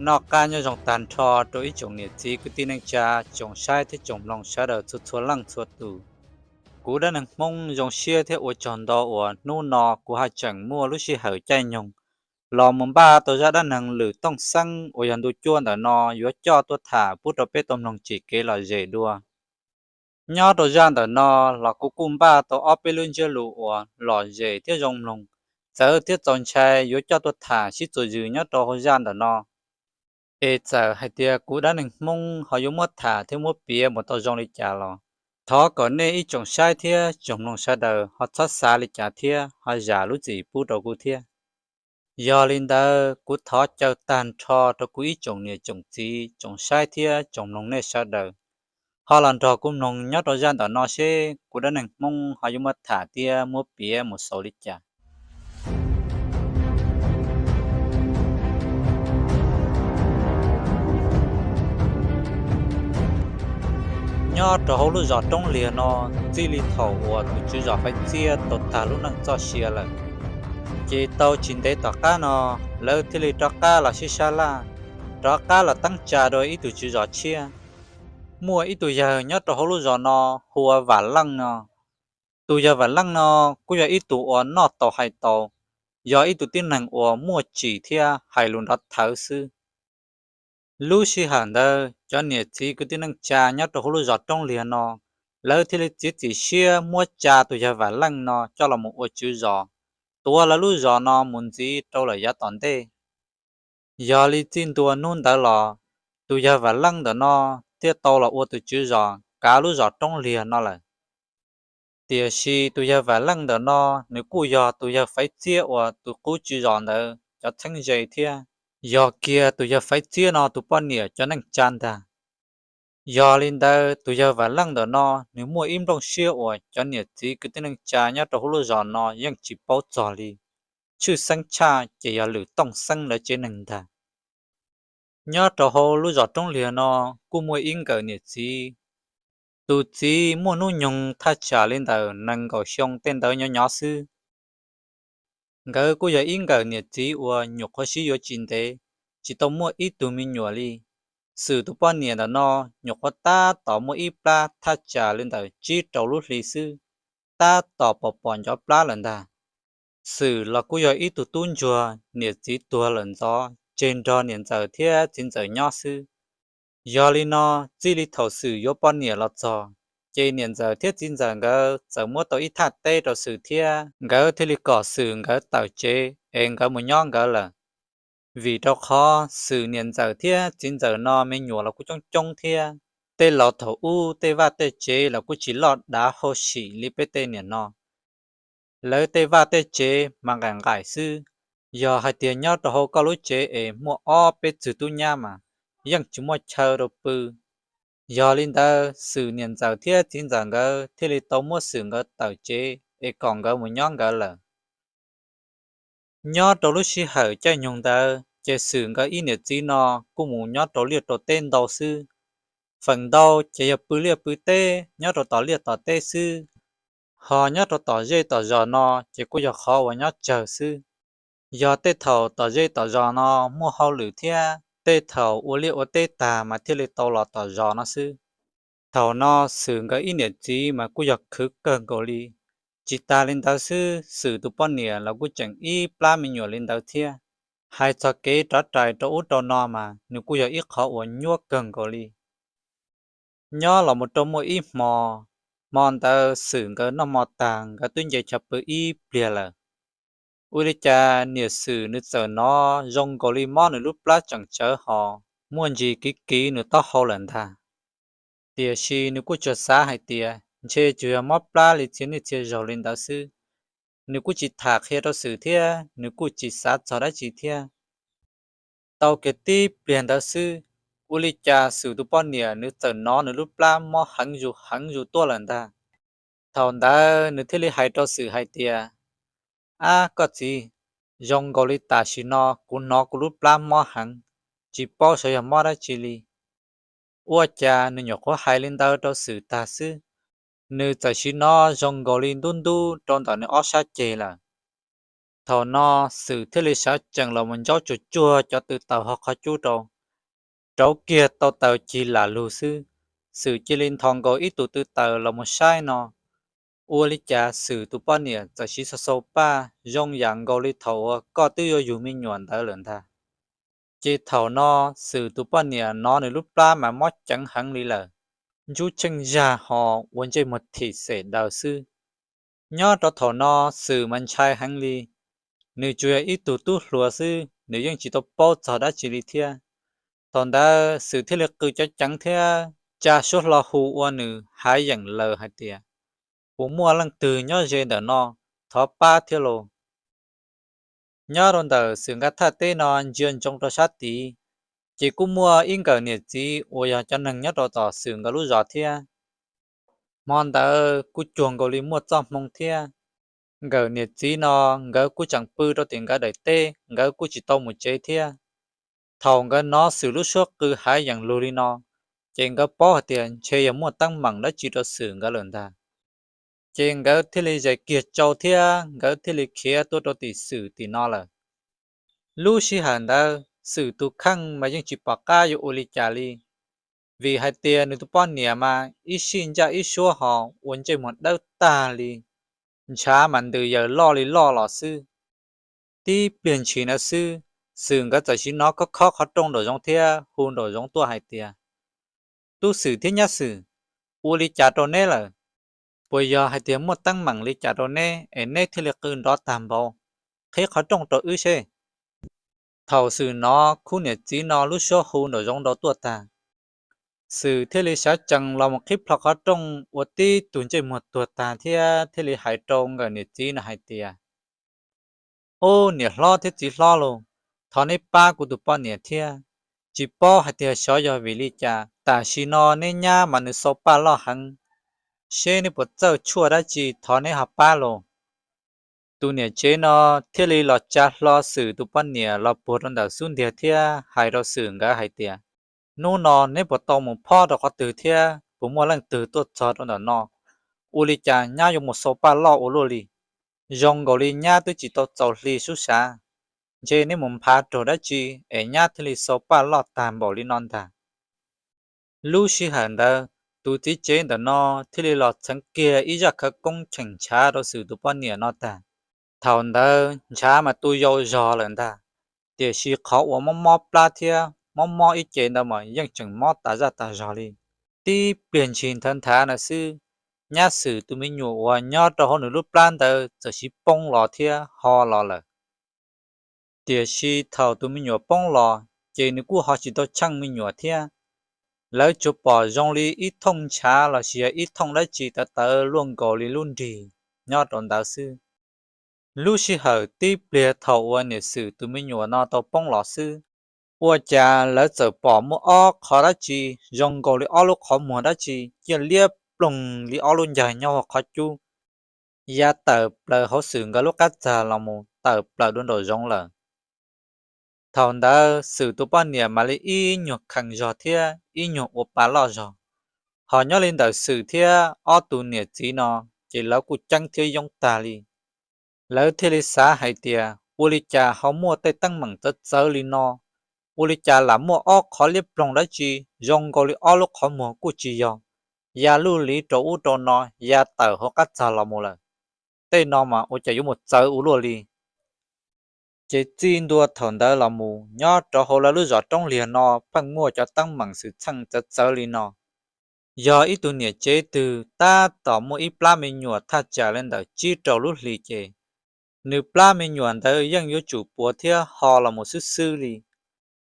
Noj qab nyob zoo tag nrho rau ib tsoom niam txiv kwv tij neej tsa, tsoom saib thiab tsoom mloog sawv daws txhua txhua leej txhua tus. Kuv Dab Neeg Hmoob zoo siab thiab ua tsaug ntau uas hnub no kuv haj tseem muaj lub sij hawm caij nyoog los mus npaj tau zaj dab neeg Lwm Tooj Xeeb uas yog ntu cuaj ntawm no yuav coj tuaj tham pub rau peb tau mloog tsim kev lom zem dua. Nyob rau zaj ntawm no los kuv kuj npaj tau ob peb lub ntsiab lus uas lom zem thiab zoo mloog, txawv thiab txaus ntshai yuav coj tuaj tham sib txuas zws nyob rau hauv zaj ntawm no. Es txawm hais tias kuv Dab Neeg Hmoob ho yuav muab tham thiab muab piav mus tau zoo li cas los thov kom nej ib tsoom saib thiab tsoom mloog sawv daws ho txhob xav li cas thiab ho zam lub txim pub rau kuv thiab. Yog li ntawd kuv thov caw tag nrho rau kuv ib tsoom niam tsoom txiv tsoom saib thiab tsoom mloog nej sawv daws ho los nrog kuv mloog nyob rau zaj ntawm no seb kuv Dab Neeg Hmoob ho yuav muab tham thiab muab piav mus xaus li cas. Nyob rau hauv lub zos Roob Liag no, txij li thaum uas tus tswv zos Faiv Txiab tau tag lub neej txoj sia lawm, ces tau tsis ntev tom qab no lawv thiaj li rov qab los sib sab laj, rov qab los teeb tsa dua ib tug tswv zos tshiab. Muaj ib tug yawg nyob rau hauv lub zos no hu ua Vam Leej no. Tus yawg Vam Leej no kuj yog ib tug uas noj tau hais tau, yog ib tug tib neeg uas muaj tsim thiab hais lus nrov thawv xwb. Lub sij hawm ntawd cov niam txiv kwv tij neej tsa nyob rau hauv lub zos Roob Liag no, lawv thiaj li txiav txim siab muab tsa tus yawg Vam Leej no coj los mus ua tswv zos, tuav lawv lub zos no mus ntxiv rau lawm yav tom ntej. Yog li txij ntua hnub ntawd los, tus yawg Vam Leej ntawm no thiaj tau los ua tus tswv zos kav lub zos Roob Liag no lawm. Tiam sis tus yawg Vam Leej ntawm no, nws kuj yog tus yawg Faiv Txiab uas tus qub tswv zos ntawd cov txheeb ze thiab yog kiag tus yawg Faiv Txiab no tus poj niam cov neej tsa ntag. Yog li ntawd tus yawg Vam Leej ntawm no nws muaj ib nplooj siab uas cov niam txiv kwv tij neej tsa nyob rau hauv lub zos no yeej tsis paub txog li, tshwj xeeb tshaj ces yog Lwm Tooj Xeeb lawv tsev neeg ntag. Nyob rau hauv lub zos Roob Liag no kuj muaj ib nkawm niam txiv. Tus txiv muaj hnub nyoog thaj tsam li ntawm nees nkaum xyoo tej ntawd nyob nyob xwb. Nkawd kuj yog ib nkawm niam txiv uas nyuam qhuav sib yuav tsis ntev, tsis tau muaj ib tug me nyuam li. Xwm tus poj niam ntawm no nyuam qhuav tab tom muaj ib plab thaj tsam li ntawm tsib rau lub hli xwb, tab tom pom pom ncov plab lawm ntag. Xwm los kuj yog ib tug tub ntsuag niam txiv tuag lawm ntxov tseg nrog niam ntxawm thiab txiv ntxawm nyob xwb. Yog li no, txij li thaum Xwm yuav poj niam los txog, ces niam ntxawm thiab txiv ntxawm nkawd txawm muab tau ib thaj teb rau Xwm thiab nkawd thiaj li kom Xwm nkawd tawm tsev es nkawd mus nyob nkawd lawm. Vim rau qhov Xwm niam ntxawm thiab txiv ntxawm no me nyuam los kuj coob coob thiab, tej laus thaum ub tej vaj tej tsev los kuj tsis loj dav hauj sim li peb tej niam no. Lawv tej vaj tej tsev mas nqaim nqaim xwb, yog hais tias nyob rau hauv koj lub tsev es muaj ob peb txwg tub nyab mas yeej tsis muaj chaw rau pw. Yog li ntawd Xwm niam ntxawm thiab txiv ntxawm nkawd thiaj li tau muab Xwm nkawd tawm tsev es kom nkawd mus nyob nkawd lawm. Nyob rau lub sij hawm caij nyoog ntawd ces Xwm nkawd ib niam txiv no kuj mus nyob rau liaj rau teb ntau xwb. Feem ntau ces yog pw liaj pw teb nyob rau tom liaj tom teb xwb, ho nyob rau tom zej tom zos no ces kuj yog qhov uas nyob tsawg xwb. Yog tej thaum tom zej tom zos no muaj hauj lwm thiab tej thaum ua liaj ua teb tag mas thiaj li tau los tom zos no xwb. Thaum no Xwm nkawd ib niam txiv mas kuj yog khwv kawg nkaus li. Tsis tas li ntawd xwb, Xwm tus poj niam los kuj tseem ib plab me nyuam li ntawd thiab. Hais txog kev rov rais rau ub rau no mas nws kuj yog ib qhov uas nyuaj kawg nkaus li. Nyob los mus rau muaj ib hmo, hmo ntawd Xwm nkawd noj hmo tag nkawd twb nce chaw pw ib pliag lawm. Ua li cas niam Xwm nws txawm hnov zoo nkaus li mob nws lub plab tseem tsawv ho muaj ntsis kiv kiv nws taub hau lawm ntag. Tiam sis nws kuj tsuas xav hais tias ntshe tsuas yog mob plab li txhia niaj txhia zaus li ntawd xwb. Nws kuj tsis tham qhia rau Xwm thiab nws kuj tsis xav txog dab tsi thiab. Tau kiag tib pliag ntawd xwb, ua li cas Xwm tus poj niam nws txawm hnov nws lub plab mob heev zus heev zus tuaj lawm ntag. Thaum ntawd nws thiaj li hais rau Xwm hais tias, Ab koj txiv, zoo nkaus li tam sim no kuv hnov kuv lub plab mob heev, tsis paub xyov yog mob dab tsi li. Ua cas nws nyuam qhuav hais li ntawd rau Xwm tag xwb, nws txawm sim hnov zoo nkaus li ntub ntub rau ntawm nws ob sab ceg lawm. Thaum no Xwm thiaj li sawv tsees los mus ntsaub tsuag tsuag cov tw taws hauv qhov cub rau, rauv kiag tau taws cig lam lug xwb, Xwm cia li nthos nkaus ib tug tw taws los mus saib no, ua li cas Xwm tus poj niam txawm siv xau xau paj zoo yam nkaus li thaum uas koj twb yuav yug me nyuam ntawd lawm ntag. Ces thaum no Xwm tus poj niam hnov nws lub plab mas mob ceev heev li lawm, ntsub tsheej zag ho ua ntsej muag thim xem daws xwb. Nyob rau thaum no Xwm mas ntshai heev li, nws tsuas yog ib tug tub hluas xwb, nws yeej tsis tau paub txog dab tsi li thiab. Thaum ntawd Xwm thiaj li qw cov ceev thiab tsa suab hlo hu ua nws hav yeem lawm hais tias, Puas muaj leej twg nyob ze ntawm no, thov pab thiab lauj. Nyob rau ntawm Xwm nkawd thaj teb no ntsia ntsoov rau sab tid, ces kuj muaj ib nkawm niam txiv uas yog cov neeg nyob rau tom Xwm nkawd lub zos thiab. Hmo ntawd kuj cuag nkaus li muaj txoj hmoo thiab. Nkawm niam txiv no nkawd kuj tseem pw rau tim nkawd daim teb, nkawd kuj tsis tau mus tsev thiab. Thaum nkawd hnov Xwm lub suab qw hav yeem lug li no, ces nkawd paub hais tias ntshe yog muaj teeb meem dab tsi rau Xwm nkawd lawm ntag. Ces nkawd thiaj li zais kiag tsau thiab nkawd thiaj li khiav tuaj rau tim Xwm tim no lawm. Lub sij hawm ntawd Xwm tus kheej mas yeej tsis pom qab yuav ua li cas li, vim hais tias nws tus poj niam mas ib sij ntsaj ib suab ho ua ntsej muag dawb tag li, ntshav mas ntws yaws loj li loj los xwb. Tib pliag ntshis ntawd xwb, Xwm nkawd txawm siv no khob khob qhov rooj nraum zoov thiab hu nraum zoov tuaj hais tias, Tub Xwm thiab Nyab Xwm, ua li cas rau neb lawm? Puas yog hais tias muaj teeb meem li cas rau neb es neb thiaj li qw nrov tag npaum, qhib qhov rooj rau wb seb? Thaum Xwm hnov khub niam txiv no lub suab hu nraum zoov nraud tuaj tag, Xwm thiaj li sawv tsees los mus qhib plho qhov rooj ua tib tug ntsej muag tuag tag thiab thiaj li hais rau nkawm niam txiv no hais tias, Ub, niam hlob thiab txiv hlob lauj, thov neb pab kuv tus poj niam thiab. Tsis paub hais tias xyov yog vim li cas tam sim no neb nyab mas nws xau paj loj heev, seb neb puas txawj tshuaj dab tsi, thov neb ho pab lauj. Tus niam tsev no thiaj li los tsa hlo Xwm tus poj niam los puag rau ntawm xub ntiag thiab hais rau Xwm nkawd hais tias, Hnub no neb puas tau mus phob rau qhov twg thiab puas muaj leej twg tuaj txog rau ntawm no? Ua li cas nyab yuav mus xau paj loj ua luaj li? Zoo nkaus li nyab twb tsis tau txaus hli sub sav. Ntshe neb mus nphav raug dab tsi es nyab thiaj li xau paj loj tag npaum li no ntag. Lub sij hawm ntawd, tus txiv tsev ntawm no thiaj li los txheev kiag ib zaj khawv koob cheem ntshav rau Xwm tus poj niam no tag. Thaum ntawd ntshav mas tu yau zog lawm ntag, tiam sis qhov uas mob mob plab thiab mob mob ib ce ntawd mas yeej tseem mob tas zaj tas zog li. Tib pliag ntshis nthawv nthav ntawd xwb, nyab Xwm tus me nyuam uas nyob rau hauv nws lub plab ntawd txawm siv poob los thiab ho los lawm. Tiam sis thaum tus me nyuam poob los, ces nws kuj ho tsis tau tsheej me nyuam thiab. Lawv tsuas pom zoo li ib thooj ntshav los sis yog ib thooj dab tsi tawv tawv luaj nkaus li lub nrig nyob rau ntawd xwb. Lub sij hawm tib pliag thaum uas niam Xwm tus me nyuam no tau poob los xwb, ua cas lawv txawm pom muaj ob qhov dab tsi zoo nkaus li ob lub qhov muag dab tsi ciaj liab ploog li ob lub ncag nyob hauv qhov cub, ya tawm plaws hauv Xwm nkawd lub qab txag los mus tawm plaws dua nraum zoov lawm. Thaum ntawd Xwm tus poj niam mam li ib nyuag khees zog thiab ib nyuag ua pa loj zog. Ho nyob li ntawm Xwm thiab ob tus niam txiv no, ces lawv kuj ceeb thiab yoob tag li. Lawv thiaj li xav hais tias ua li cas ho muaj tej teeb meem txawv txawv li no, ua li cas lam muaj ob qhov liab ploog dab tsi zoo nkaus li ob lub qhov muag kuj tsis yog, ya luj li rau ub rau no ya tawm hauv qab txag los mus lawm. Tej no mas ua cas yuav mus txawv ua luaj li. Ces txij ntua thaum ntawd los mus nyob rau hauv lawv lub zos Roob Liag no pheej muaj cov teeb meem xwm txheej txawv txawv li no. Yog ib tug niam tsev twg tab tom muaj ib plab me nyuam thaj tsam li ntawm tsib rau lub hlis ces, nws plab me nyuam ntawd yeej yuav tsum puas thiab ho los mus xwb xwb li.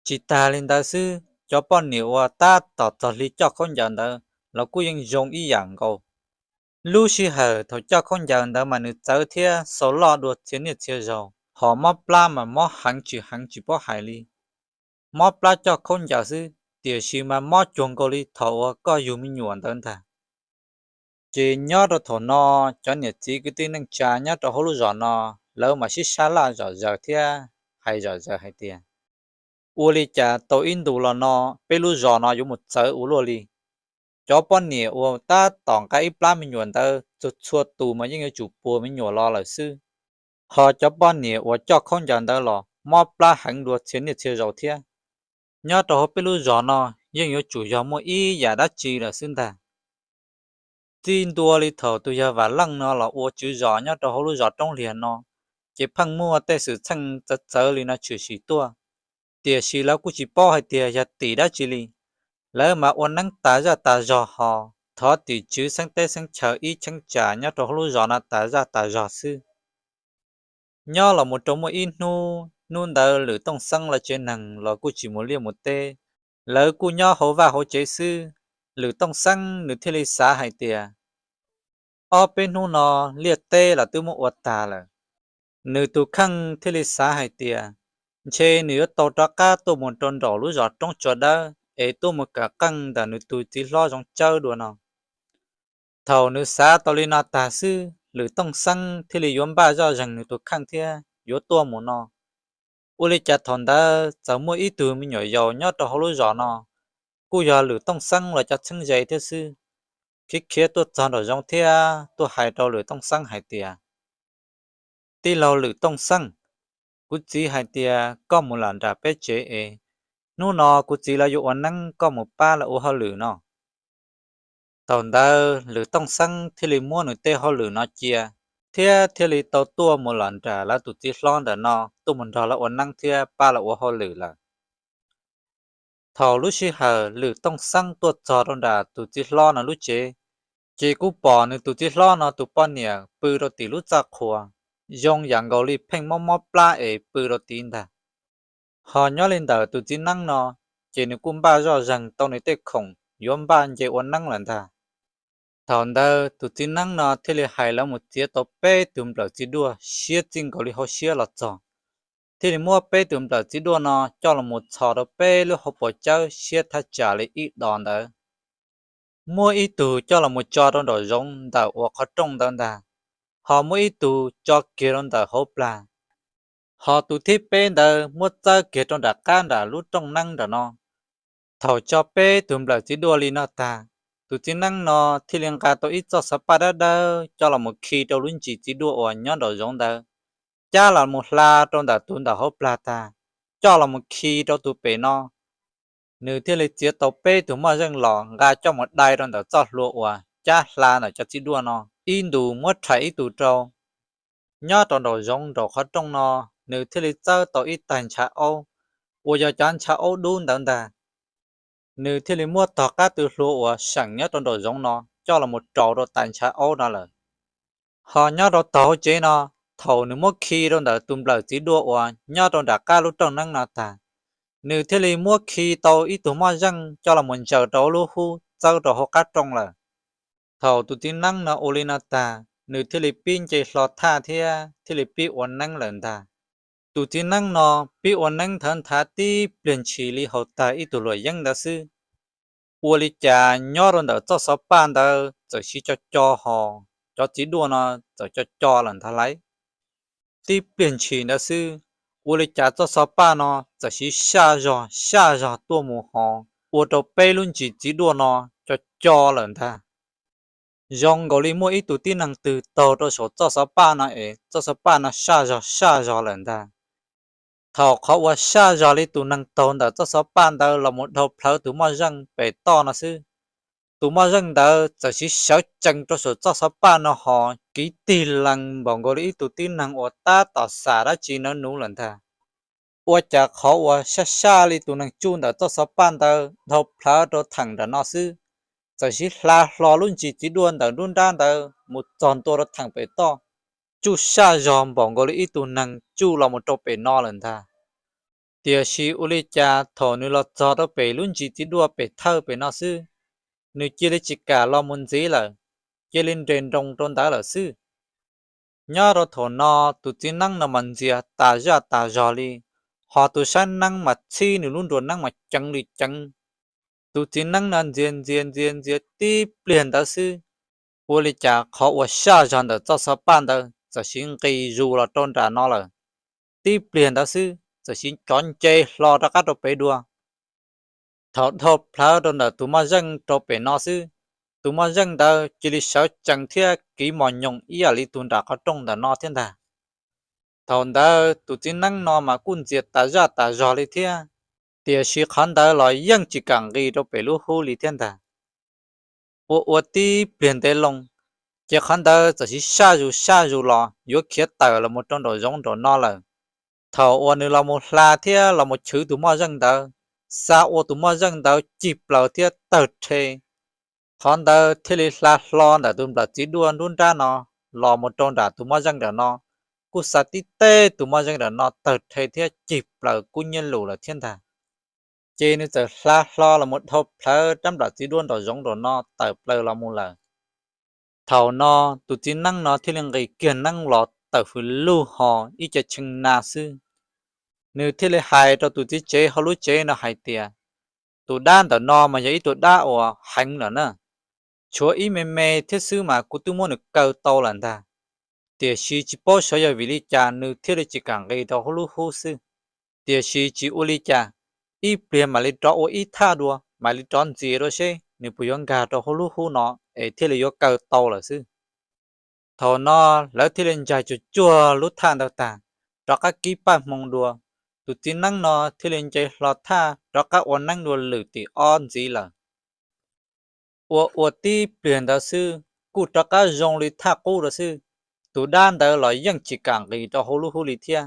Tsis tag li ntawd xwb, cov poj niam uas tab tom txog hli coj khaub ncaws ntawd los kuj yeej zoo ib yam nkaus. Lub sij hawm thaum coj khaub ncaws ntawd mas nws txawv thiab xau loj dua txhia niaj txhia zaus, ho mob plab mas mob heev tsis heev tsis paub hais li. Mob plab coj khaub ncaws xwb, tiam sis mas mob cuag nkaus li thaum uas koj yug me nyuam ntawd ntag. Ces nyob rau thaum no, cov niam txiv kwv tij neej tsa nyob rau hauv lub zos no, lawv mas sib sab laj zom zaws thiab hais zom zaws hais tias, ua li cas tau ib ntus los no peb lub zos no yuav mus txawv ua luaj li. Cov poj niam uas tab tom nqa ib plab me nyuam ntawd txhua txhua tus mas yeej yuav tsum puas me nyuam los lawm xwb. Ho cov poj niam uas coj khaub ncaws ntawd los mob plab heev dua txhia niaj txhia zaus thiab. Nyob rau hauv peb lub zos no yeej yuav tsum yog muaj ib yam dab tsi lawm xwb ntag. Txij ntua li thaum tus yawg Vam Leej no los ua tswv zos nyob rau hauv lub zos Roob Liag no, ces pheej muaj tej xwm txheej txawv txawv li no tshwm sim tuaj, tiam sis lawv kuj tsis paub hais tias yog tim dab tsi li. Lawv mas ua neeb tas zaj tas zog ho thov tim tswv xeeb teb xeeb chaw ib cheeb tsam nyob rau hauv lub zos no tas zaj tas zog xwb. Nyob los mus rau muaj ib hnub, hnub ntawd Lwm Tooj Xeeb lawv tsev neeg los kuj tsis mus liaj mus teb, lawv kuj nyob hauv vaj hauv tsev xwb. Lwm Tooj Xeeb nws thiaj li xav hais tias, ob peb hnub no liaj teb los twb muab ua tas lawm, nws tus kheej thiaj li xav hais tias, ntshe nws yuav tau rov qab tuaj mus rau nraum lub zos Roob Tsua Dawb es tuaj mus kawm qeej ntawm nws tus txiv hlob Zoov Tsawb dua no. Thaum nws xav tau li no tag xwb, Lwm Tooj Xeeb thiaj li yuav npaj zoj zeeg nws tus kheej thiab yuav tuaj mus no. Ua li cas thaum ntawd txawm muaj ib tug me nyuam yaus nyob rau hauv lub zos no, kuj yog Lwm Tooj Xeeb los cov txheeb ze thiab xwb, khiav khiav tuaj txog nraum zoov thiab tuaj hais rau Lwm Tooj Xeeb hais tias, tij laug Lwm Tooj Xeeb, kuv txiv hais tias koj mus lam nram peb tsev es, hnub no kuv txiv lawv yuav ua neeb koj mus pab lawv ua hauj lwm no. Thaum ntawd Lwm Tooj Xeeb thiaj li muab nws tej hauj lwm no cia, thiab thiaj li tau tuaj mus lam nram lawv tus txiv hlob ntawm no tuaj mus nrog lawv ua neeb thiab pab lawv ua hauj lwm lawm. Thaum lub sij hawm Lwm Tooj Xeeb tuaj txog rau nram tus txiv hlob no lub tsev, ces kuj pom nws tus txiv hlob no tus poj niam pw rau tim lub txaj qhua, zoo yam nkaus li pheej mob mob plab es pw rau tid ntag. Ho nyob li ntawm tus txiv neeb no, ces nws kuj npaj zoj zeeg tau nws tej khoom yuav npaj nce ua neeb lawm ntag. Thaum ntawd tus txiv neeb no thiaj li hais lawv mus txiav tau peb tug nplawm txiv duaj siab txij nkaus li hauv siab los txog, thiaj li muab peb tug nplawm txiv duaj no coj los mus txhos rau peb lub hauv paus cawb siab thaj tsam li ib dos ntawd. Muab ib tug coj los mus tso rau nraum zoov ntawm uas qhov rooj ntawd ntag, ho muab ib tug tso kiag rau ntawm hauv plag, ho tus thib peb ntawd muab txawb kiag rau nram qab nram lub rooj neeb nram no. Thaum tso peb tug nplawm txiv duaj li no tag, tus txiv neeb no thiaj li nqa tau ib txoj xov paj dawb dawb coj los mus khi rau lub ntsis txiv duaj uas nyob nraum zoov ntawd, cab los mus hla rau ntawm tus ntawm hauv plag tag, coj los mus khi rau tus pem no. Nws thiaj li txiav tau peb tug moj zeej los nqa coj mus dai rau ntawm txoj hlua uas cab hla ntawm cov txiv duaj no, ib ntus muab rhais ib tug rau. Nyob rau nraum zoov nraum qhov rooj no, nws thiaj li txawb tau ib tais ntshav aub, uas yog cov ntshav aub dub ntawd ntag. Nws thiaj li muab tog qab tw hlua uas seem nyob rau nraum zoov no coj los mus rau rau tais ntshav aub no lawm. Ho nyob rau tom hauv tsev no, thaum nws muab khi rau ntawm tus nplawm txiv duaj uas nyob rau nram qab lub rooj neeb no tag, nws thiaj li muab khi tau ib tug moj zeej coj los mus ntsaws rau lub hub txawb rau hauv qab rooj lawm. Thaum tus txiv neeb no ua li no tag, nws thiaj li pib nce hlo thaj thiab thiaj li pib ua neeb lawm ntag. Tus txiv neeb no pib ua neeb thawv nthav tib pliag ntshis li haus tag ib tug luam yeeb ntawd xwb, ua li cas nyob rau ntawm txoj xov paj ntawd txawm siv co co ho, cov txiv duaj no txawm co co lawm ntag lauj. Tib pliag ntshis ntawd xwb, ua li cas txoj xov paj no txawm siv saj zog saj zog tuaj mus ho, ua rau peb lub ntsis txiv duaj no co co lawm ntag. Zoo nkaus li muaj ib tug tib neeg twg taug rau saum txoj xov paj no es txoj xov paj no saj zog saj zog lawm ntag. Thaum qhov uas saj zog li tus neeg taug ntawm txoj xov paj ntawd los mus dhau plhawv tus moj zeej pem toj no xwb, tus moj zeej ntawd txawm siv sawv tsees rau saum txoj xov paj no ho kiv tig lees npaum nkaus li ib tug tib neeg uas tab tom xam dab tsi nawb nuv lawm ntag. Ua cas qhov uas saj saj li tus neeg tsuj ntawm txoj xov paj ntawd dhau plhawv rau theem nram no xwb, txawm siv hla hlo lub ntsis txiv duaj ntawm nruab nrab ntawd mus txog ntua rau theem pem toj, tsuj saj zog npaum nkaus li ib tug neeg tsuj los mus rau pem no lawm ntag. Tiam sis ua li cas thaum nws los txog rau pem lub ntsis txiv duaj pem thawj pem no xwb, nws cia li tsis kam los mus ntxiv lawm, cia li nres nroos rau ntawd lawm xwb. Nyob rau thaum no, tus txiv neeb no mas ntxias tas zaj tas zog li, ho tus saib neeb mas txhib nws lub nruas neeb mas ceev li ceev. Tus txiv neeb no ntxias ntxias ntxias ntxias tib pliag ntawd xwb, ua li cas qhov uas saj zog ntawm txoj xov paj ntawd txawm siv nqis zus los rau nram no lawm. Tib pliag ntawd xwb txawm siv cov nce hlo rov qab rau pem dua. Thaum dhau plhawv rau ntawm tus moj zeej rau pem no xwb, tus moj zeej ntawd cia li sawv tsees thiab kiv mos nyoos ib yam li tus nram qhov rooj ntawm no thiab ntag. Thaum ntawd tus txiv neeb no mas kuj ntxias tas zaj tas zog li thiab. Tiam sis qhov ntawd los yeej tsis kam nqis rau pem lub hub li thiab ntag. Ua ua tib pliag ntev loo, ces qhov ntawd txawm sib saj zus saj zus los yuav khiav tawm los mus rau nraum zoov nraum no lawm. Thaum uas nws los mus hla thiab los mus chwv tus moj zeej ntawd, xa ua tus moj zeej ntawd cig plaws thiab tawg rhe. Qhov ntawd thiaj li hla hlo ntawm tus nplawm txiv duaj nruab nrab no los mus rau nram tus moj zeej nram no, kuj xa tib teg tus moj zeej nram no tawg rhe thiab cig plaws kub nyiab lus lawm thiab ntag. Ces nws txawm hla hlo los mus dhau plawv rab nplawm txiv duaj nraum zoov nraum no tawm plaws los mus lawm. Thaum no tus txiv neeb no thiaj li nqis kiag neeb los tawm hws lug ho ib co tshee na xwb. Nws thiaj li hais rau tus txiv tsev hauv lub tsev no hais tias, tus dab ntawm no mas yog ib tug dab uas heev lawm na. Tshuav ib me me thiab xwb mas kuv twb muab nws kaw tau lawm ntag. Tiam sis tsis paub xyov yog vim li cas nws thiaj li tsis kam nqis rau hauv lub hub xwb. Tiam sis tsis ua li cas, ib pliag mam li rov ua ib thaj dua, mam li rov ntxias dua seb nws puas yuav nkag rau hauv lub hub no es thiaj li yuav kaw tau lawm xwb. Thaum no lawv thiaj li ncaig cuag cuag lub thaj ntawd tag, rov qab kib paj hmoo dua. Tus txiv neeb no thiaj li nce hlo thaj rov qab ua neeb dua lwm tim ob ntxiv lawm. Ua ua tib pliag ntawd xwb kuj rov qab zoo li thaj qub rau xwb. Tus dab ntawd los yeej tsis kam nqis rau hauv lub hub li thiab.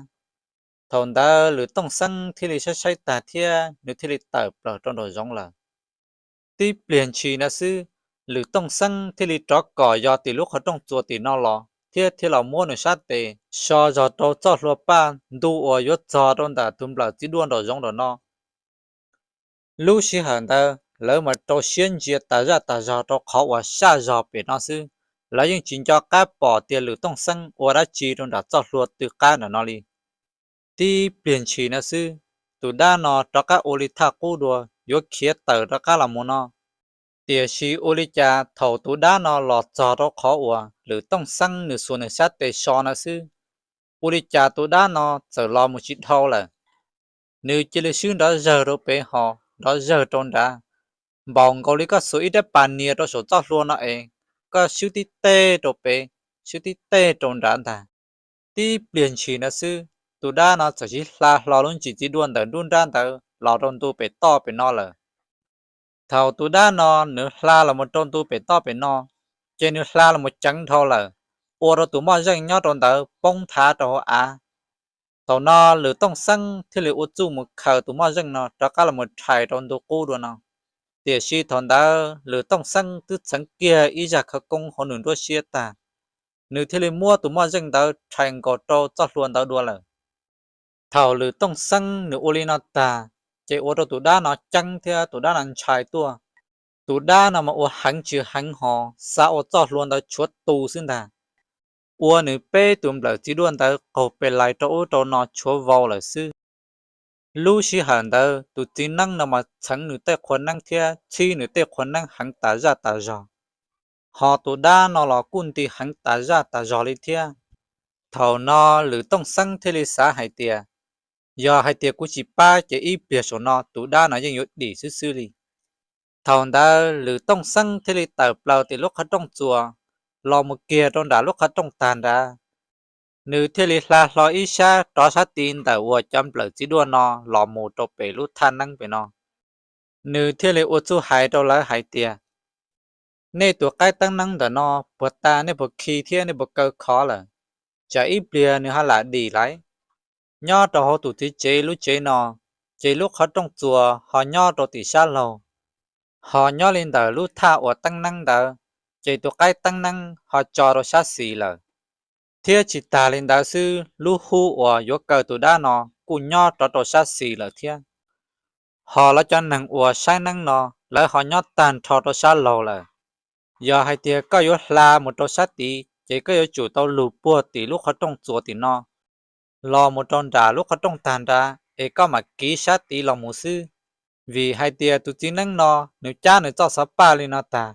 Thaum ntawd Lwm Tooj Xeeb thiaj li saib saib tag thiab nws thiaj li tawm plaws rau nraum zoov lawm. Tib pliag ntshis ntawd xwb, Lwm Tooj Xeeb thiaj li rov kom yog tim lub qhov rooj txuas tim no los thiab thiaj los muab nws sab tes so zog rau txoj hlua paj ntu uas yuav txog rau ntawm tus nplawm txiv duaj nraum zoov nraum no. Lub sij hawm ntawd lawv mas rau siab ntsia tas zaj tas zog rau qhov uas saj zog pem no xwb, lawv yeej tsis nco qab pom tias Lwm Tooj Xeeb ua dab tsi rau nram txoj hlua tw qab nram no li. Tib pliag ntshis no xwb, tus dab no rov qab ua li thaj qub dua yuav khiav tawm rov qab los mus no. Tiam sis ua li cas thaum tus dab no los txog rau qhov uas Lwm Tooj Xeeb nws xuas nws sab tes so no xwb, ua li cas tus dab no txawm los mus tsis dhau lawm. Nws cia li swb nrov zawg rau pem ho nrov zawg rau nrad, npaum nkaus li koj xuas ib rab pas nias rau saum txoj hlua no es, koj swb tib teg rau pem, swb tib teg rau nrad ntag. Tib pliag ntshis ntawd xwb, tus dab no txawm sib hla hlo lub ntsis txiv duaj ntawm nruab nrab ntawd los rau ntu pem toj pem no lawm. Thaum tus dab no nws hla los mus rau ntu pem toj pem no, ces nws hla los mus ceev dhau lawm, ua rau tus moj zeej nyob rau ntawd poob nthav rau hauv av. Thaum no Lwm Tooj Xeeb thiaj li ua txuj mus khaws tus moj zeej no rov qab los mus rhais rau ntu qub dua no. Tiam sis thaum ntawd Lwm Tooj Xeeb twb txheev kiag ib zaj khawv koob hauv nws nruab siab tag, nws thiaj li muab tus moj zeej ntawd rhais nkaus rau txoj hlua ntawd dua lawm. Thaum Lwm Tooj Xeeb nws ua li no tag, ces ua rau tus dab no ceeb thiab tus dab no ntshai tuaj. Tus dab no mas ua heev tsis heev ho, xav ua txoj hlua ntawd tshuav tu xwb ntag, ua nws peb tus nplawm txiv duaj ntawd qaug pes lais rau ub rau no tshuav vau lawm xwb. Lub sij hawm ntawd tus txiv neeb no mas txheev nws tej qhua neeb thiab txhib nws tej qhua neeb heev tas zaj tas zog, ho tus dab no los kuj nti heev tas zaj tas zog li thiab. Thaum no Lwm Tooj Xeeb thiaj li xav hais tias, yog hais tias kuv tsis pab ces ib pliag saum no tus dab no yeej yuav dim xwb xwb li. Thaum ntawd Lwm Tooj Xeeb thiaj li tawm plaws tim lub qhov rooj txuas los mus kiag rau nram lub qhov rooj tag nrad. Nws thiaj li hla hlo ib sab rov sab tid ntawm uas cov nplawm txiv duaj no los mus rau pem lub thaj neeb pem no. Nws thiaj li ua txuj hais rau lawv hais tias, nej tus qaib teeb neeb ntawm no puas tas, nej puas khi thiab nej puas kaw khov lawm? Tsam ib pliag nws ho lam dim laiv. Nyob rau hauv tus txiv tsev lub tsev no, ces lub qhov rooj txuas ho nyob rau tim sab laug, ho nyob li ntawm lub thaj uas teeb neeb ntawd, ces tus qaib teeb neeb ho tso rau sab xis lawm. Thiab tsis tas li ntawd xwb, lub hub uas yuav kaw tus dab no kuj nyob rov rau sab xis lawm thiab. Ho lawv cov neeg uas saib neeb no, lawv ho nyob tag nrho rau sab laug lawm. Yog hais tias koj yuav hla mus rau sab tid, ces koj yuav tsum tau lug puag tim lub qhov rooj txuas tim no los mus rau nram lub qhov rooj tag nrad es koj mam kiv sab tid los mus xwb. Vim hais tias tus txiv neeb no nws cab nws txoj xov paj li no tag,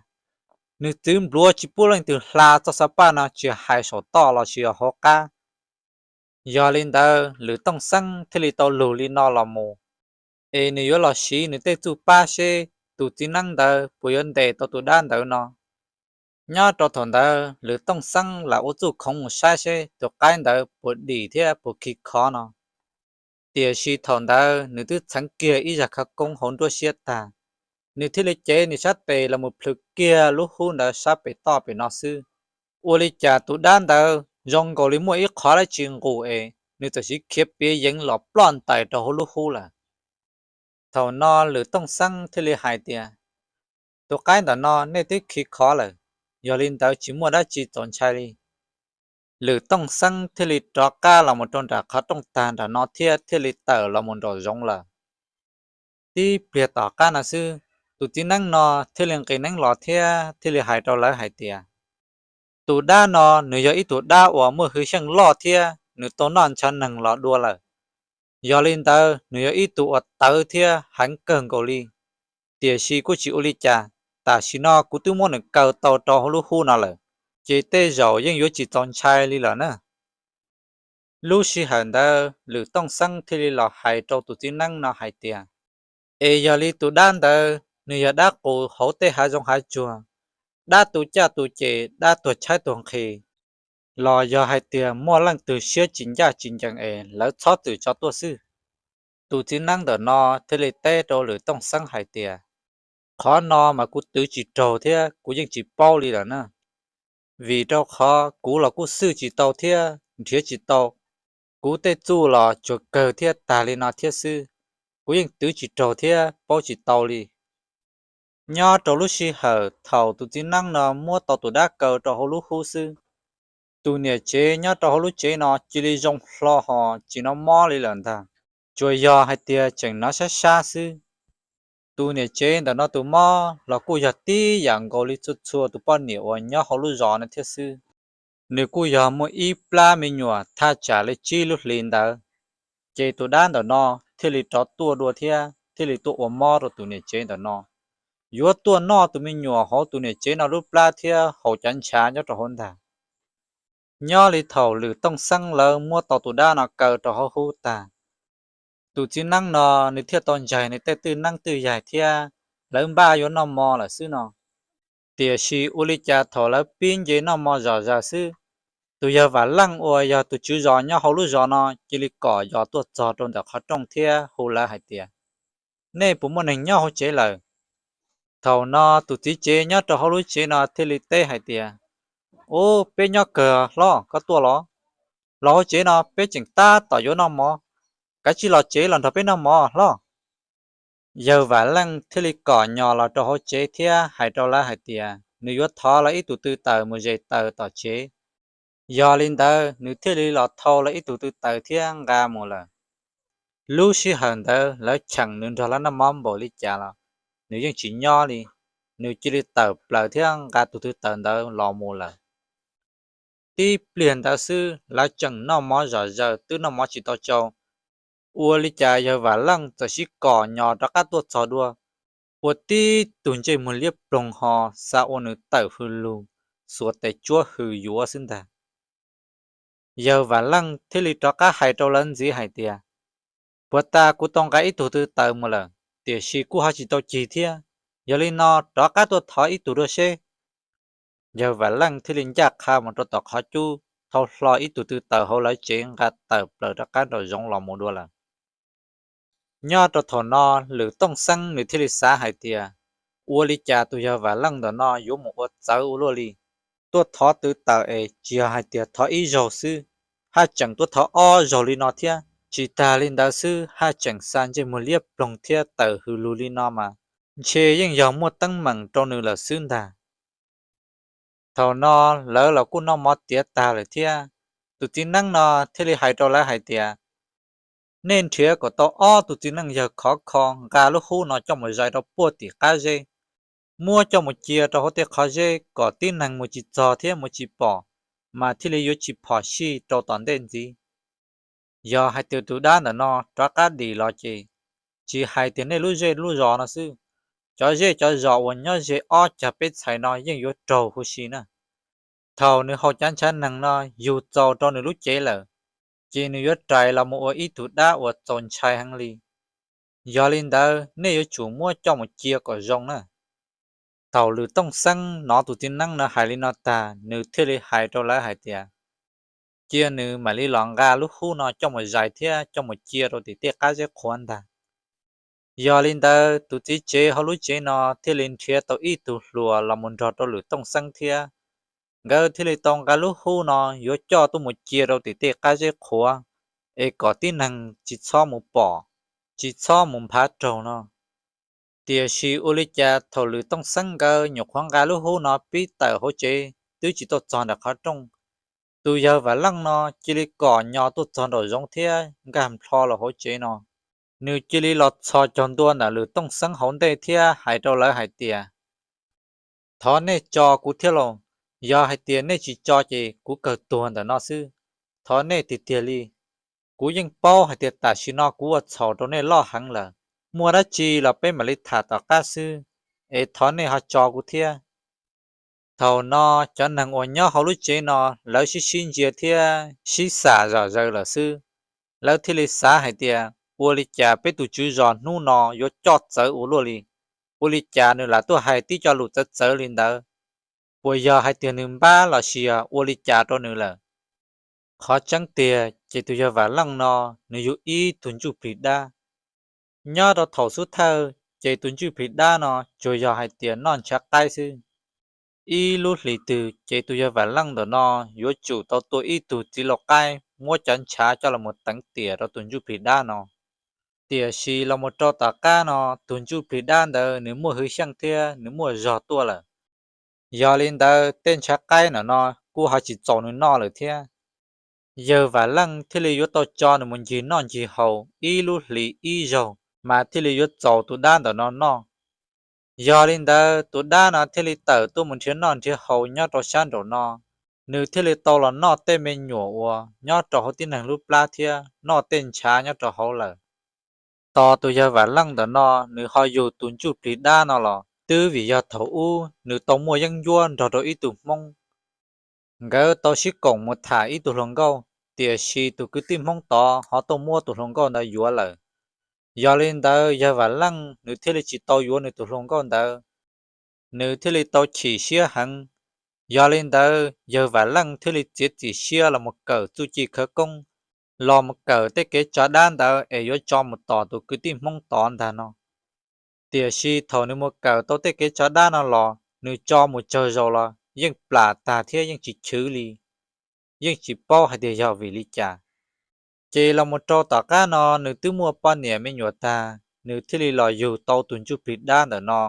nws txwv npluav tsis pub leej twg hla txoj xov paj no tsis hais saum toj los sis hauv qab. Yog li ntawd Lwm Tooj Xeeb thiaj li tau lug li no los mus, es nws yuav los siv nws tej txuj pab seb tus txiv neeb ntawd puas yuav ntes tau tus dab ntawd no. Nyob rau thaum ntawd Lwm Tooj Xeeb lam ua txuj khoov mus saib seb tus qaib ntawd puas dim thiab puas khi khov no. Tiam sis thaum ntawd nws twb txheev kiag ib zaj khawv koob hauv nruab siab tag, nws thiaj li cev nws sab tes los mus plhws kiag lub hub ntawd sab pem toj pem no xwb. Ua li cas tus dab ntawd zoo nkaus li muaj ib qho dab tsi nqus es nws txawm siv khiav piav yeev los ploj ntais rau hauv lub hub lawm. Thaum no Lwm Tooj Xeeb thiaj li hais tias, tus qaib ntawm no nej twb khiav khov lawm, yog li ntawd tsis muaj dab tsi txaus ntshai li. Lwm Tooj Xeeb thiaj li rov qab los mus rau nram qhov rooj tag nram no thiab thiaj li tawm los mus nraum zoov lawm. Tib pliag tom qab no xwb, tus txiv neeb no thiaj li nqis neeb los thiab thiaj li hais rau lawv hais tias, tus dab no nws yog ib tug dab uas muaj hwj xyeej loj thiab nws tau noj ntshav neeg los dua lawm. Yog li ntawd nws yog ib tug uas tawv thiab heev kawg nkaus li. Tiam sis kuj tsis ua li cas, tam sim no kuv twb muab nws kaw tau rau hauv lub hub no lawm, ces tej zaum yeej yuav tsis txaus ntshai li lawm na. Lub sij hawm ntawd Lwm Tooj Xeeb thiaj li los hais rau tus txiv neeb no hais tias, es yog li tus dab ntawd nws yog dab qus hauv tej hav zoov hav tsuag, dab tu caj tu ces, dab tuag tshaib tuag nqhis, los yog hais tias muaj leej twg siab tsis ncaj tsis ncees es lawv txhob txwm tso tuaj xwb. Tus txiv neeb ntawm no thiaj li teb rau Lwm Tooj Xeeb hais tias, qhov no mas kuv twv tsis raug thiab kuv yeej tsis paub li lawm na. Vim rau qhov kuv los kuj xwj tsis tau thiab nrhiav tsis tau. Kuv tej txuj los tsuas kawg thiab tag li no thiab xwb, kuv yeej twv tsis raug thiab paub tsis tau li. Nyob rau lub sij hawm thaum tus txiv neeb no muab tau tus dab kaw rau hauv lub hub xwb, tus niam tsev nyob rau hauv lub tsev no cia li zoo hlo hos tsis hnov mob li lawm ntag, tsuas yog hais tias tseem hnov sab sab xwb. Tus niam tsev ntawm no tus mob los kuj yog tib yam nkaus li txhua txhua tus poj niam uas nyob hauv lub zos no thiab xwb. Nws kuj yog muaj ib plab me nyuam thaj tsam li tsib lub hlis ntawd, ces tus dab ntawm no thiaj li rov tuaj dua thiab thiaj li tuaj ua mob rau tus niam tsev ntawm no, yuav tuaj noj tus me nyuam hauv tus niam tsev no lub plab thiab haus cov ntshav nyob rau hauv ntag. Nyob li thaum Lwm Tooj Xeeb lawv muab tau tus dab no kaw rau hauv hub tag, tus txiv neeb no nws thiaj tau ntsaig nws tej twj neeb twj yaig thiab lawv npaj yuav noj mov lawm xwb no. Tiam sis ua li cas thaum lawv pib nce noj mov zom zaws xwb, tus yawg Vam Leej uas yog tus tswv zos nyob hauv lub zos no cia li kom yos tuaj txog rau ntawm qhov rooj thiab hu lawv hais tias, nej puas muaj neeg nyob hauv tsev lawm? Thaum no tus txiv tsev nyob rau hauv lub tsev no thiaj li teb hais tias, ub, peb nyob kawg hlob, koj tuaj los? Los hauv tsev no peb tseem tab tom yuav noj mov, kav tsij los tsev los nrog peb noj mov hlob. Yawg Vam Leej thiaj li kom yos los rau hauv tsev thiab hais rau lawv hais tias nws yuav thov lawv ib tug tw taws mus zes taws tom tsev. Yog li ntawd nws thiaj li los thau lawv ib tug tw taws thiab nqa mus lawm. Lub sij hawm ntawd lawv cheem nws nrog lawv noj mov npaum li cas los nws yeej tsis nyob li, nws cia li tawm plaws thiab nqa tus tw taws ntawd los mus lawm. Tib pliag ntawd xwb lawv tseem noj mov zom zaws twb noj mov tsis tau tsau, ua li cas yawg Vam Leej txawm sib kom yos rov qab tuaj txog dua, ua tib tug ntsej muag liab ploog ho xa ua nws tawm hws lug, xuas tes tsuab hws yuav xwb ntag. Yawg Vam Leej thiaj li rov qab hais rau lawv ntxiv hais tias, puag ta kuv tau nqa ib tug tw taws mus lawm tiam sis kuj ho tsis tau cig thiab, yog li no rov qab tuaj thov ib tug dua seb. Yawg Vam Leej thiaj li ncaj qha mus rau tom qhov cub, thau hlo ib tug tw taws hauv lawv tsev nqa tawm plaws rov qab nraum zoov los mus dua lawm. Nyob rau thaum no Lwm Tooj Xeeb nws thiaj li xav hais tias, ua li cas tus yawg Vam Leej ntawm no yuav mus ua txawv ua luaj li, tuaj thov tw taws es tsis yog hais tias thov ib zaug xwb, haj tseem tuaj thov ob zaug li no thiab. Tsis tas li ntawd xwb haj tseem xa ntsej muag liab ploog thiab tawm hws lug li no mas, ntshe yeej yog muaj teeb meem rau nws lawm xwb ntag. Thaum no lawv los kuj noj mov tiav tag lawm thiab, tus txiv neeb no thiaj li hais rau lawv hais tias, nej nrhiav kom tau ob tug txiv neej yawg khov kho nqa lub hub no coj mus zais rau puag tim qab zeb, muab coj mus cia rau hauv tej qhov zeb kom tib neeg mus tsis txog thiab mus tsis pom, mas thiaj li yuav tsis phom sij rau tom ntej ntxiv. Yog hais tias tus dab ntawm no rov qab dim los ces, tsis hais tias nej lub zej lub zos no xwb, cov zej cov zos uas nyob ze ob cag peb txhais no yeej yuav raug huv si na. Thaum nws haus cov ntshav neeg no yug txaus rau nws lub cev lawm, ces nws yuav rais los mus ua ib tug dab uas txaus ntshai heev li. Yog li ntawd nej yuav tsum muab coj mus cia kom zoo na. Thaum Lwm Tooj Xeeb hnov tus txiv neeb no hais li no tag, nws thiaj li hais rau lawv hais tias, cia nws mam li los nqa lub hub no coj mus zais thiab coj mus cia rau tim tej qab zeb qhuav ntag. Yog li ntawd tus txiv tsev hauv lub tsev no thiaj li nrhiav tau ib tug hluas los mus nrog rau Lwm Tooj Xeeb thiab. Nkawd thiaj li tau nqa lub hub no yuav coj tuaj mus cia rau tim tej qab zeb qhuav, es kom tib neeg tsis txhob mus pom, tsis txhob mus nphav raug no. Tiam sis ua li cas thaum Lwm Tooj Xeeb nkawd nyuam qhuav nqa lub hub no pib tawm hauv tsev twb tsis tau txog ntawm qhov rooj, tus yawg Vam Leej no cia li kom nyo tuaj txog nraum zoov thiab nkag nplho los hauv tsev no. Nws cia li los txhos caug ntua ntawm Lwm Tooj Xeeb hauv ntej thiab hais rau lawv hais tias, thov nej tso kuv thiab lauj, yog hais tias nej tsis tso ces kuv kawg tuag ntawm no xwb. Thov nej tiag tiag li, kuv yeej paub hais tias tam sim no kuv ua txhaum rau nej loj heev lawm, muaj dab tsi los peb mam li tham tom qab xwb, es thov nej ho tso kuv thiab. Thaum no cov neeg uas nyob hauv lub tsev no lawv sib sib ntsia thiab sib xam zom zaws lawm xwb. Lawv thiaj li xav hais tias, ua li cas peb tus tswv zos hnub no yuav coj txawv ua luaj li? Ua li cas nws lam tuaj hais tib co lus txawv txawv li ntawd? Puas yog hais tias nws npab los sis yog ua li cas rau nws lawm? Qhov tseeb tiag ces tus yawg Vam Leej no nws yug ib tug ntsuj plig dab. Nyob rau thaum xub thawj ces tus ntsuj plig dab no tsuas yog hais tias noj ntshav qaib xwb. Ib lub hlis twg ces tus yawg Vam Leej ntawm no yuav tsum tau tua ib tug txiv lau qaib muab cov ntshav coj los mus teev tiam rau tus ntsuj plig dab no. Tiam sis los mus rau tom qab no tus ntsuj plig dab ntawd nws muaj hwj xyeej thiab nws muaj zog tuaj lawm. Yog li ntawd tej ntshav qaib ntawm no kuj ho tsis txaus nws noj lawm thiab. Yawg Vam Leej thiaj li yuav tau tso nws mus ncig noj ncig haus ib lub hlis ib zaug mas thiaj li yuav txaus tus dab ntawm no noj. Yog li ntawd tus dab no thiaj li tawm tuaj mus nrhiav noj nrhiav haus nyob rau sab nraum no. Nws thiaj li tau los noj tej me nyuam uas nyob rau hauv tib neeg lub plab thiab noj tej ntshav nyob rau hauv lawm. Tos tus yawg Vam Leej ntawm no nws ho yug tus ntsuj plig dab no los twb vim yog thaum ub nws tau muaj yeeb ncuab nrog rau ib tug Hmoob. Nkawd tau sib koom mus tham ib tug hluas nkauj, tiam sis tus kwv tij Hmoob tod ho tuaj muab tus hluas nkauj ntawd yuav lawm. Yog li ntawd yawg Vam Leej nws thiaj li tsis tau yuav nws tus hluas nkauj ntawd. Nws thiaj li tau chim siab heev. Yog li ntawd yawg Vam Leej thiaj li txiav txim siab los mus kawm txuj ci khawv koob, los mus kawm tej kev tso dab ntawd es yuav tso mus tom tus kwv tij Hmoob tod ntag no. Tiam sis thaum nws mus kawm tau tej kev tso dab no los nws tso mus tsawg zaus los yeej plam tag thiab yeej tsis chwv li, yeej tsis paub hais tias yog vim li cas. Ces los mus rau tom qab no nws twb muaj poj niam me nyuam tag, nws thiaj li los yug tau tus ntsuj plig dab ntawm no.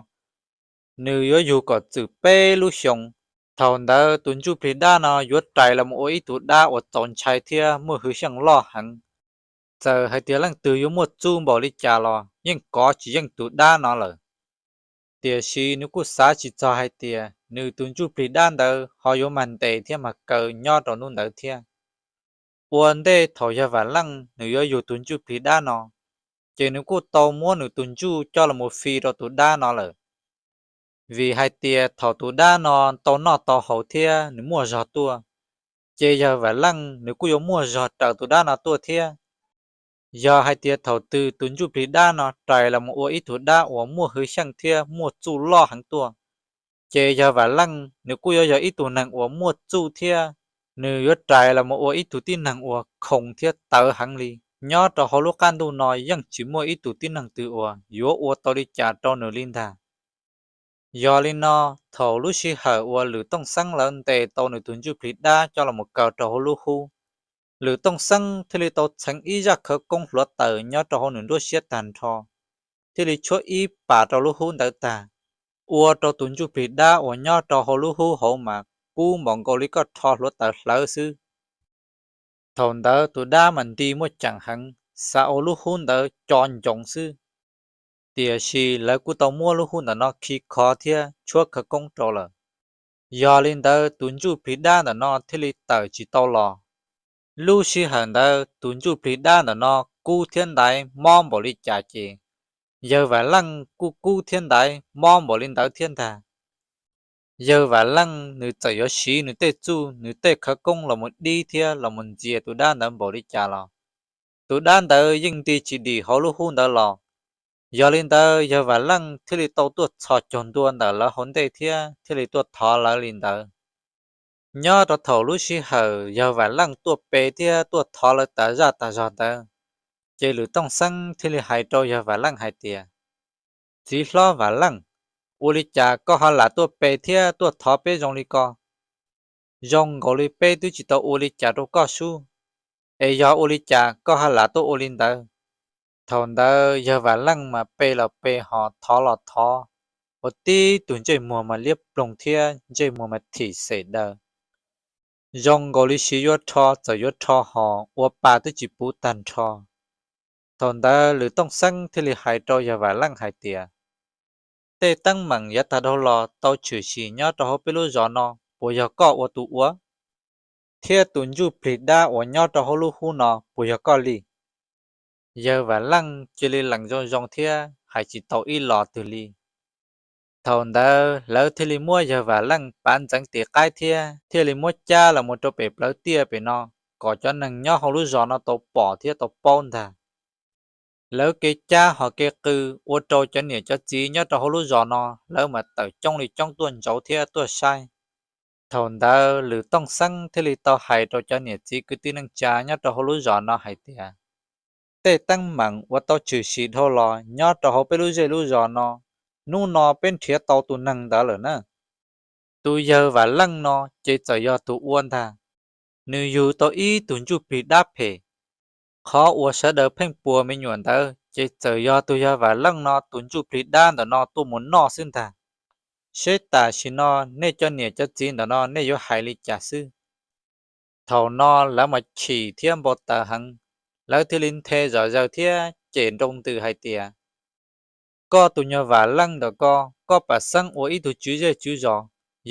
Nws yuav yug kom txwm peb lub xyoos. Thaum ntawd tus ntsuj plig dab no yuav rais los mus ua ib tug dab uas txaus ntshai thiab muaj hwj xyeej loj heev. Txawm hais tias leej twg yuav muaj txuj npaum li cas los yeej kov tsis yeej tus dab no lawm. Tiam sis nws kuj xav tsis txog hais tias nws tus ntsuj plig dab ntawd ho yuav mag ntes thiab mag kaw nyob rau hnub ntawd thiab. Ua ntej thaum yawg Vam Leej nws yuav yug tus ntsuj plig dab no, ces nws kuj tau muab nws tus ntsuj coj los mus fi rau tus dab no lawm. Vim hais tias thaum tus dab no tau noj tau haus thiab nws muaj zog tuaj, ces yawg Vam Leej nws kuj yuav muaj zog raws tus dab no tuaj thiab. Yog hais tias thaum twg tus ntsuj plig dab no rais los mus ua ib tug dab uas muaj hwj xyeej thiab muaj txuj loj heev tuaj, ces yawg Vam Leej nws kuj yuav yog ib tug neeg uas muaj txuj thiab nws yuav rais los mus ua ib tug tib neeg uas khoom thiab tawv heev li. Nyob rau hauv lub qab ntuj no yeej tsis muaj ib tug tib neeg twg uas yuav ua tau li cas rau nws li ntag. Yog li no, thaum lub sij hawm uas Lwm Tooj Xeeb lawv ntes tau nws tus ntsuj plig dab coj los mus kaw rau hauv lub hub, Lwm Tooj Xeeb thiaj li tau txheev ib zaj khawv koob hluav taws nyob rau hauv nws nruab siab tag nrho, thiaj li tshuab ib pas rau lub hub ntawd tag, ua rau tus ntsuj plig dab uas nyob rau hauv lub hub hauv mas kub npaum nkaus li koj rho hluav taws hlawv xwb. Thaum ntawd tus dab mas nti muaj ceem heev, xav ua lub hub ntawd co ncoov xwb. Tiam sis lawv kuj tau muab lub hub ntawm no khi khov thiab tshuab khawv koob rau lawm. Yog li ntawd tus ntsuj plig dab ntawm no thiaj li tawm tsis tau los. Lub sij hawm ntawd tus ntsuj plig dab ntawm no kub thiab ntaiv mob npaum li cas ces yawg Vam Leej kuj kub thiab ntaiv mob npaum li ntawd thiab ntag. Yawg Vam Leej nws txawm yuav siv nws tej txuj nws tej khawv koob los mus dib thiab los mus ntxias tus dab ntawd npaum li cas los tus dab ntawd yeej nti tsis dim hauv lub hub ntawd los. Yog li ntawd yawg Vam Leej thiaj li tau tuaj txhos caug ntua ntawm lawv hauv ntej thiab thiaj li tuaj thov lawv li ntawd. Nyob rau thaum lub sij hawm yawg Vam Leej tuaj pe thiab tuaj thov lawv tas zaj tas zog ntawd, ces Lwm Tooj Xeeb thiaj li hais rau yawg Vam Leej hais tias, Txiv hlob Vam Leej, ua li cas koj ho lam tuaj pe thiab tuaj thov peb zoo li ko? Zoo nkaus li peb twb tsis tau ua li cas rau koj sub, es yog ua li cas koj ho lam tuaj ua li ntawd? Thaum ntawd yawg Vam Leej mas pe los pe ho thov los thov, ua tib tug ntsej muag mas liab ploog thiab ntsej muag mas thim xem daws, zoo nkaus li siv yuav rho txawm yuav rho ho ua pa twb tsis puv tag nrho. Thaum ntawd Lwm Tooj Xeeb thiaj li hais rau yawg Vam Leej hais tias, Tej teeb meem yav tag dhau los tau tshwm sim nyob rau hauv peb lub zos no puas yog koj ua tus ua? Thiab tus ntsuj plig dab uas nyob rau hauv lub hub no puas yog koj li? Yawg Vam Leej cia li lees zoo zoo thiab hais tsis tau ib los twg li. Thaum ntawd lawv thiaj li muab yawg Vam Leej pav ntxeev tis qaib thiab thiaj li muab cab los mus rau pem plawv tiaj pem no, kom cov neeg nyob hauv lub zos no tau pom thiab tau paub ntag. Lawv kev cab ho kev qw ua rau cov niam cov txiv nyob rau hauv lub zos no lawv mas tawm coob li coob tuaj ntsauv thiab tuaj saib. Thaum ntawd Lwm Tooj Xeeb thiaj li tau hais rau cov niam txiv kwv tij neej tsa nyob rau hauv lub zos no hais tias, Tej teeb meem uas tau tshwm sim dhau los nyob rau hauv peb lub zej lub zos no, hnub no peb nrhiav tau tus neeg ntawd lawm na. Tus yawg Vam Leej no ces txawm yog tus ua ntag. Nws yug tau ib tug ntsuj plig dab phem. Qhov uas sawv daws pheej puas me nyuam ntawd ces txawm yog tus yawg Vam Leej no tus ntsuj plig dab ntawm no tuaj mus noj xwb ntag. Seb tam sim no nej cov niam cov txiv ntawm no nej yuav hais li cas xwb? Thaum no lawv mas chim thiab npau taws heev, lawv thiaj li nthe zom zaws thiab cem nroo ntws hais tias, Koj tus nyuag Vam Leej ntawm ko, koj pam xeeb ua ib tug tswv zej tswv zos,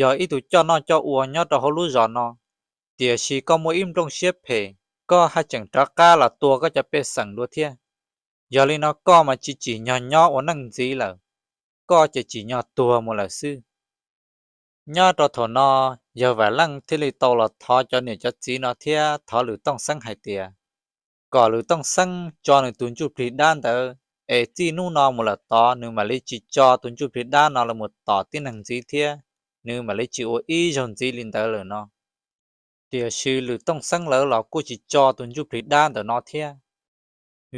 yog ib tug coj noj coj ua nyob rau hauv lub zos no, tiam sis koj muaj ib nplooj siab phem, koj haj tseem rov qab los tua koj cov pej xeem dua thiab. Yog li no koj mas tsis tsim nyog nyob ua neej ntxiv lawm, koj ces tsim nyog tuag mus lawm xwb. Nyob rau thaum no, yawg Vam Leej thiaj li tau los thov cov niam cov txiv no thiab thov Lwm Tooj Xeeb hais tias, kom Lwm Tooj Xeeb tso nws tus ntsuj plig dab ntawd, es txij hnub no mus lawm tod nws mam li tsis tso tus ntsuj plig dab no los mus tom tib neeg ntxiv thiab, nws mam li tsis ua ib zaug ntxiv li ntawd lawm no. Tiam sis Lwm Tooj Xeeb lawv los kuj tsis tso tus ntsuj plig dab ntawm no thiab,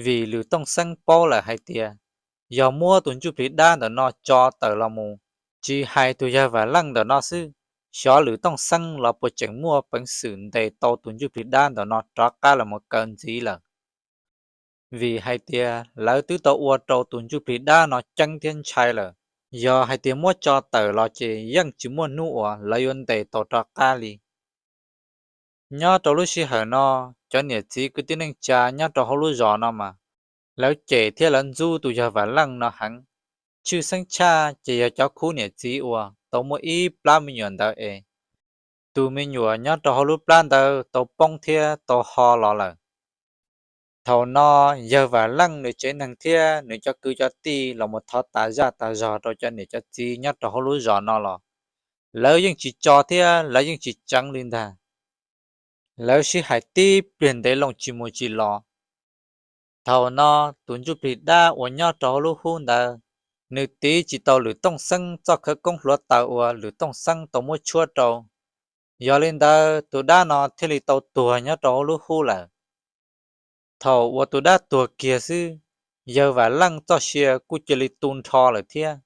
vim Lwm Tooj Xeeb paub lawm hais tias, yog muab tus ntsuj plig dab ntawm no tso tawm los mus, tsis hais tus yawg Vam Leej ntawm no xwb, xyov Lwm Tooj Xeeb los puas tseem muaj peev xwm ntes tau tus ntsuj plig dab ntawm no rov qab los mus kaw ntxiv lawm. Vim hais tias lawv twb tau ua rau tus ntsuj plig dab no ceeb thiab ntshai lawm, yog hais tias muab tso tawm los ces yeej tsis muaj hnub uas lawv yuav ntes tau rov qab li. Nyob rau lub sij hawm no, cov niam txiv kwv tij neej tsa nyob rau hauv lub zos no mas, lawv cem thiab lawv ntxub tus yawg Vam Leej no heev. Tshwj xeeb tshaj ces yog cov khub niam txiv uas tau muaj ib plab me nyuam ntawd es, tus me nyuam nyob rau hauv lub plab ntawd tau poob thiab tau ho los lawm. Thaum no, yawg Vam Leej nws tsev neeg thiab nws cov kwv cov tij los mus thov tas zaj tas zog rau cov niam cov txiv nyob rau hauv lub zos no los, lawv yeej tsis tso thiab lawv yeej tsis tseev li ntag. Lawv sib hais tib pliag ntev loo tsis mus tsis los. Thaum no, tus ntsuj plig dab uas nyob rau hauv lub hub ntawd, nws tiv tsis tau Lwm Tooj Xeeb txoj khawv koob hluav taws uas Lwm Tooj Xeeb tau muab tshuab rau. Yog li ntawd, tus dab no thiaj li tau tuag nyob rau hauv lub hub lawm. Thaum uas tus dab tuag kiag xwb, yawg Vam Leej txoj sia kuj cia li tu nrho lawm thiab.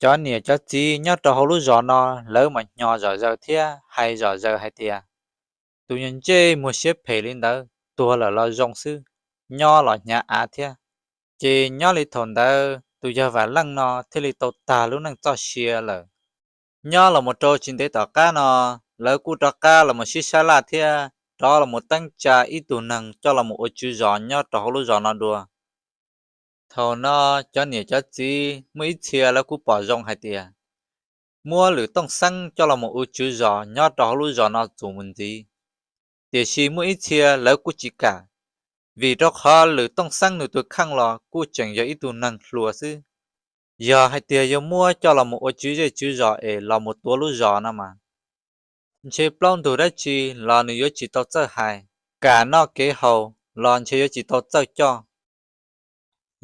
Cov niam cov txiv nyob rau hauv lub zos no, lawv mas hnyo zom zaws thiab hais zom zaws hais tias, tus nyuag ntsej muag siab phem li ntawd tuag lawm los zoo xwb, nyob los hnyav av thiab. Ces nyob li thaum ntawd tus yawg Vam Leej no thiaj li tau tag lub neej txoj sia lawm. Nyob los mus rau tsis ntev tom qab no, lawv kuj rov qab los mus sib sab laj thiab rov los mus teeb tsa ib tug neeg coj los mus ua tswv zos nyob rau hauv lub zos no dua. Thaum no, cov niam cov txiv muaj ib txhia lawv kuj pom zoo hais tias, muab Lwm Tooj Xeeb coj los mus ua tswv zos nyob rau hauv lub zos no txuas mus ntxiv. Tiam sis muaj ib txhia lawv kuj tsis kam, vim rau qhov Lwm Tooj Xeeb nws tus kheej los kuj tseem yog ib tug neeg hluas xwb. Yog hais tias yuav muab coj los mus ua tswv zej tswv zos es los mus tuav lub zos no mas, ntshe plaub ntug dab tsi los nws yuav tsis tau txawj hais, kam noj kev haus los ntshe yuav tsis tau txawj coj.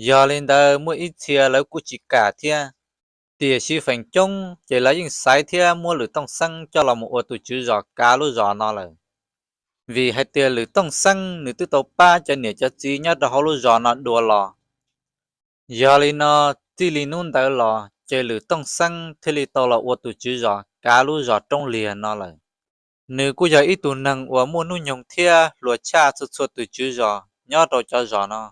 Yog li ntawd muaj ib txhia lawv kuj tsis kam thiab. Tiam sis feem coob ces lawv yeej xaiv thiab muab Lwm Tooj Xeeb coj los mus ua tus tswv zos kav lub zos no lawm, vim hais tias Lwm Tooj Xeeb nws twb tau pab cov niam cov txiv nyob rau hauv lub zos no dua los. Yog li no, txij li hnub ntawd los ces Lwm Tooj Xeeb thiaj li tau los ua tus tswv zos kav lub zos Roob Liag no lawm. Nws kuj yog ib tug neeg uas muaj hnub nyoog thiab hluas tshaj txhua txhua tus tswv zos nyob rau cov zos no,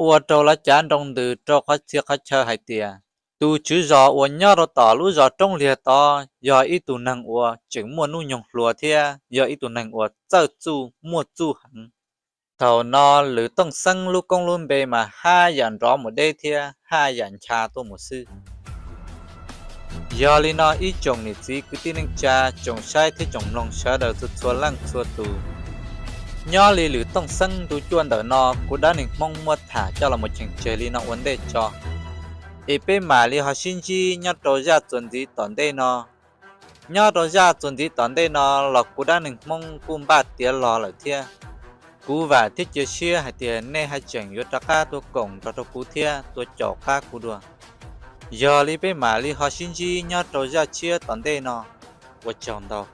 ua rau lawv cav nroo ntws rau qhov txhia qhov chaw hais tias tus tswv zos uas nyob rau tom lub zos Roob Liag tod yog ib tug neeg uas tseem muaj hnub nyoog hluas thiab yog ib tug neeg uas txawj txuj muaj txuj heev. Thaum no Lwm Tooj Xeeb lub koob lub npe mas haj yam nrov mus deb thiab haj yam ncha tuaj mus xwb. Yog li no ib tsoom niam txiv kwv tij neej tsa, tsoom saib thiab tsoom mloog sawv daws txhua txhua leej txhua tus, nyob li Lwm Tooj Xeeb ntu cuaj ntawm no kuv dab neeg Hmoob muab tham coj los mus cheem tseg li no ua ntej tso, es peb mam li ho sib ntsib nyob rau zaj txuas ntxiv tom ntej no. Nyob rau zaj txuas ntxiv tom ntej no los kuv dab neeg Hmoob kuj npaj tiav los lawm thiab. Kuv vam thiab cia siab hais tias nej haj tseem yuav rov qab tuaj koom nrog rau kuv thiab tuaj caum qab kuv dua. Yog li peb mam li ho sib ntsib nyob rau zaj tshiab tom ntej no. Ua tsaug ntau.